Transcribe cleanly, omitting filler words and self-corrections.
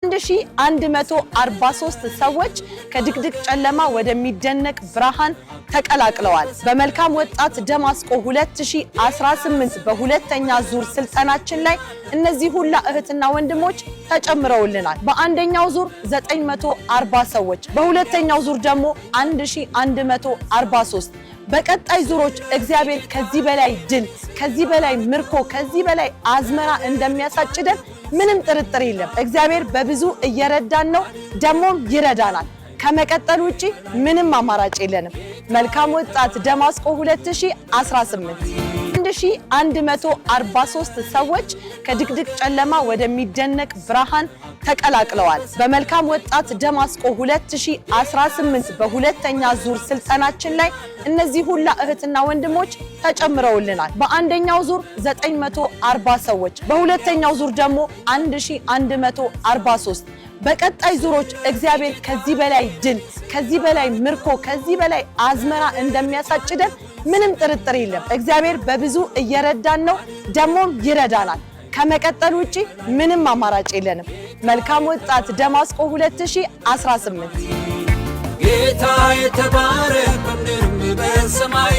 1143 ሰዎች ከድቅድቅ ጨለማ ወደሚደነቅ ብርሃን ተቀላቅለዋል። በመልካም ወጣት ደማስቆ 2018 በሁለተኛ ዙር ስልጠናችን ላይ እነዚህ ሁላ እህትና ወንድሞች ተጨምረውልናል። በአንደኛው ዙር 940 ሰዎች፣ በሁለተኛው ዙር ደግሞ 1143። በቀጣይ ዙሮች እግዚአብሔር ከዚህ በላይ ድል፣ ከዚህ በላይ ምርኮ፣ ከዚህ በላይ አዝመራ እንደሚያሳጭደን ምንም ጥርጥር የለም። እግዚአብሔር በብዙ እየረዳን ነው፣ ደግሞም ይረዳናል። ከመቀጠል ውጪ ምንም አማራጭ የለንም። መልካም ወጣት ደማስቆ 2018። 1143 ሰዎች ከድቅድቅ ጨለማ ወደሚደነቅ ብርሃን ተቀላቅለዋል። በመልካም ወጣት ደማስቆ 2018 በሁለተኛ ዙር ስልጠናችን ላይ እነዚህ ሁላ እህትና ወንድሞች ተጨምረውልናል። በአንደኛው ዙር 940 ሰዎች፣ በሁለተኛው ዙር ደግሞ 1143። በቀጣይ ዙሮች እግዚአብሔር ከዚህ በላይ ድል፣ ከዚህ በላይ ምርኮ፣ ከዚህ በላይ አዝመራ እንደሚያሳጭደን ምንም ጥርጥር የለም። እግዚአብሔር በብዙ እየረዳን ነው፣ ደግሞም ይረዳናል። ከመቀጠል ውጪ ምንም አማራጭ የለንም። መልካም ወጣት ደማስቆ 2018። ጌታ የተባረክ በምድርም በሰማይ።